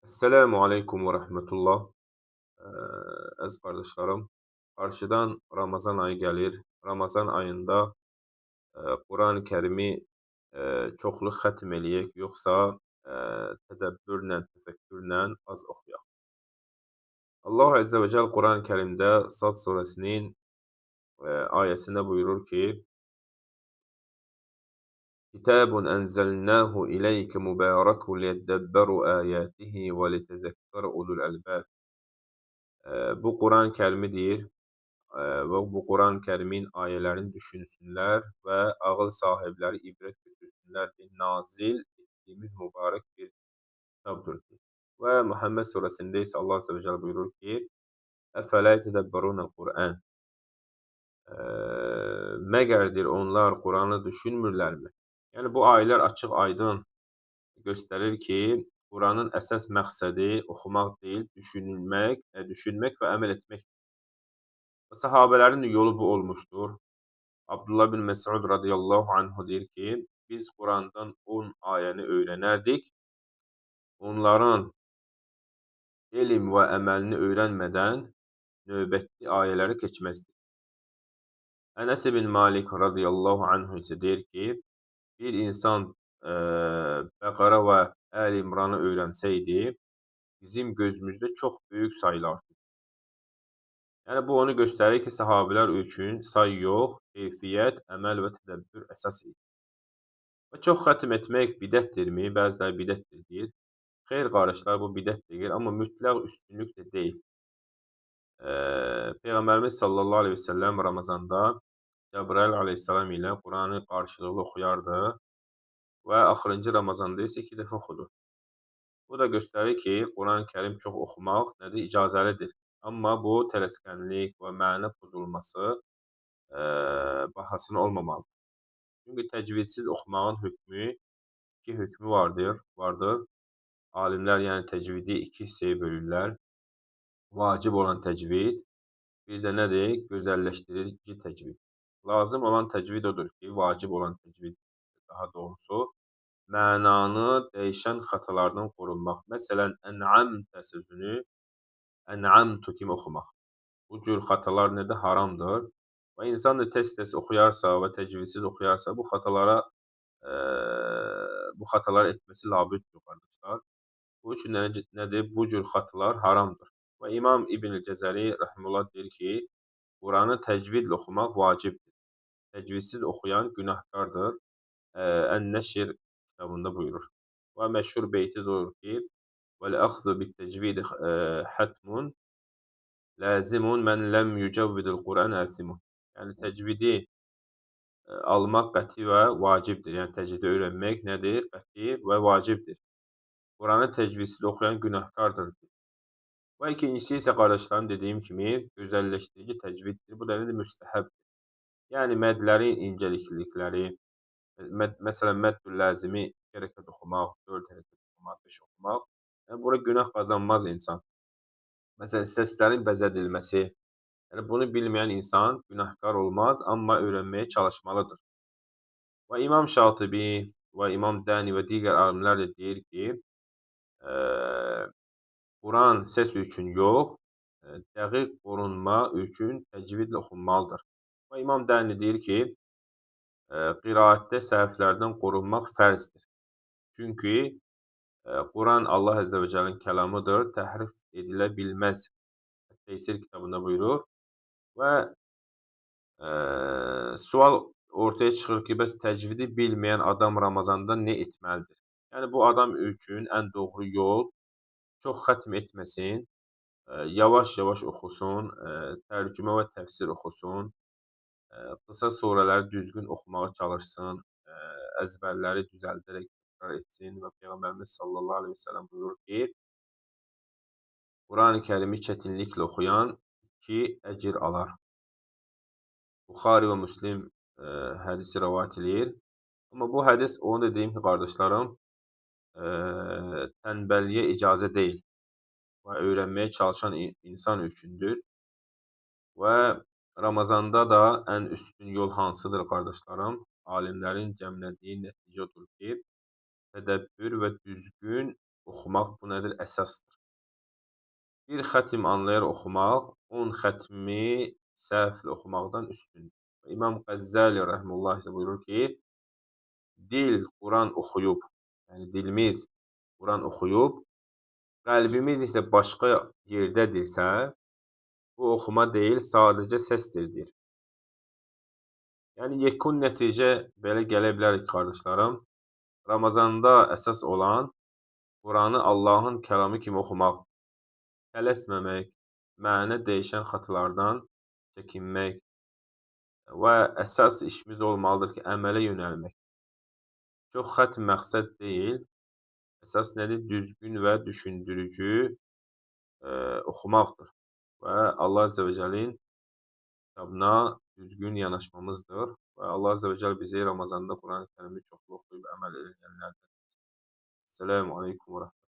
Esselamu Aleyküm ve Rahmetullah. Əziz qardaşlarım, qarşıdan Ramazan ayı gəlir. Ramazan ayında Quran-ı Kərimi çoxlu xətm eləyək, yoxsa tədəbbürlə, təfəkkürlə az oxuyaq? Allah Azze və Cəll Quran-ı Kərimdə Sad surəsinin ayəsində buyurur ki: Kitabun enzelnahu ileyke mübarekun liyedebberu ayatihi ve litezekkere ulul albab. Bu Quran-ı Kərimi deyir və bu Quran-ı Kərimin ayələrini düşünsünlər və ağıl sahibləri ibrət götürsünlər ki, nazil etdiyimiz mübarək bir kitabdır. Və Muhammed surəsində isə Allah Azze və Cəlle buyurur ki: Əfələ yetədəbbərunəl Qur'an. Məgərdir onlar Quranı düşünmürlərmi? Yəni bu ayələr açıq aydın göstərir ki, Quranın əsas məqsədi oxumaq deyil, düşünmək, düşünmək və əməl etməkdir. Və sahabələrin yolu bu olmuşdur. Abdullah bin Məsud radıyallahu anhu deyir ki, biz Qurandan 10 ayəni öyrənərdik. Onların elm və əməlini öyrənmədən növbəti ayələri keçməzdik. Ənəs ibn Malik radıyallahu anhu isə deyir ki, bir insan Bəqara və Əl İmranı öyrənsəydi, bizim gözümüzdə çox böyük sayılardı. Yəni bu onu göstərir ki, sahabələr üçün say yox, keyfiyyət, əməl və tədəbbür əsas idi. Və çox xətm etmək bidətdirmi? Bəziləri bidətdir deyir. Xeyr qardaşlar, bu bidət deyil, amma mütləq üstünlük də deyil. Peyğəmbərimiz sallallahu əleyhi və səlləm Ramazanda Cəbrail əleyhissalam ilə Quranı qarşılıqlı oxuyardı və axırıncı Ramazanda isə 2 dəfə oxudu. Bu da göstərir ki, Quran-ı Kərim çox oxumaq nədir? İcazəlidir. Amma bu tələskənlik və məna pozulması bahasına olmamalıdır. Çünki təcvidsiz oxumağın hökmü, iki hökmü vardır. Alimlər yəni təcvidi iki hissəyə bölürlər. Vacib olan təcvid, bir də nədir? Gözəlləşdirici təcvid. Lazım olan təcvid odur ki, vacib olan təcvid daha doğrusu, mənanı dəyişən xətalardan qorunmaq. Məsələn, ən'amtə sözünü ən'amtu kimi oxumaq. Bu cür xətalar nədir? Haramdır. Və insan da tez-tez oxuyarsa və təcvidsiz oxuyarsa, bu xətalar etməsi labüddür qardaşlar. Bu üçün nədir? Bu cür xətalar haramdır. Və İmam İbn-i Cəzəri rəhməllah deyir ki, Quranı təcvidlə oxumaq vacibdir. Təcvidsiz oxuyan günahkardır. Ən-Nəşr kitabında buyurur. Və məşhur beyti də odur ki, Vəl-əxzu bit-təcvidi hətmun lazimun mən ləm yücəvvidil Quran asimun. Yəni təcvidi almaq qəti və vacibdir. Yəni təcvidi öyrənmək nədir? Qəti və vacibdir. Quranı təcvidsiz oxuyan günahkardır. Və ikincisi isə qardaşlarım dediyim kimi gözəlləşdirici təcviddir. Bu da nədir? Müstəhəbdir. Yəni mədlərin incəlikləri, məsələn məddül ləzimi 2 hərəkət oxumaq, 4 hərəkət oxumaq, 5 oxumaq. Yəni bura günah qazanmaz insan. Məsələn səslərin bəzədilməsi. Yəni bunu bilməyən insan günahkar olmaz, amma öyrənməyə çalışmalıdır. Və İmam Şatibi və İmam Dəni və digər alimlər də deyir ki, Quran səs üçün yox, dəqiq qorunma üçün təcvidlə oxunmalıdır. Və İmam Dəni deyir ki, qiraətdə səhvlərdən qorunmaq fərzdir. Çünki Quran Allah Əzzə və Cəllənin kəlamıdır, təhrif edilə bilməz. Teysir kitabında buyurur. Və sual ortaya çıxır ki, bəs təcvidi bilməyən adam Ramazanda nə etməlidir? Yəni bu adam üçün ən doğru yol çox xətm etməsin, yavaş-yavaş oxusun, tərcümə və təfsir oxusun, qısa surələri düzgün oxumağa çalışsın, əzbərləri düzəldərək təkrar etsin və Peyğəmbərimiz sallallahu əleyhi və səlləm buyurur ki, Quran-ı Kərimi çətinliklə oxuyan 2 əcr alar. Buxari və Müslim hədisi rəvayət eləyir. Amma bu hədis onu da deyim ki, qardaşlarım, tənbəlliyə icazə deyil və öyrənməyə çalışan insan üçündür. Və Ramazanda da ən üstün yol hansıdır qardaşlarım? Alimlərin cəmlədiyi nəticə odur ki, tədəbbür və düzgün oxumaq bu nədir? Əsasdır. Bir xətim anlayar oxumaq, 10 xətmi səhvlə oxumaqdan üstündür. İmam Qəzzəli rəhmullah isə buyurur ki, dil Quran oxuyub, yəni dilimiz Quran oxuyub, qəlbimiz isə başqa yerdədirsə, bu oxuma deyil, sadəcə səsdir, deyir. Yəni, yekun nəticə belə gələ bilərik, qardaşlarım. Ramazanda əsas olan Quranı Allahın kəlamı kimi oxumaq, tələsməmək, mənə dəyişən xatalardan çəkinmək və əsas işimiz olmalıdır ki, əmələ yönəlmək. Çox xət məqsəd deyil, əsas nədir? Düzgün və düşündürücü oxumaqdır və Allah Azə və Cəlin kitabına düzgün yanaşmamızdır və Allah Azə və Cəl bizi Ramazanda Quran-ı Kərimi çoxlu oxuyub əməl edənlərdən. Selamun Aleyküm və Rəhmətullah.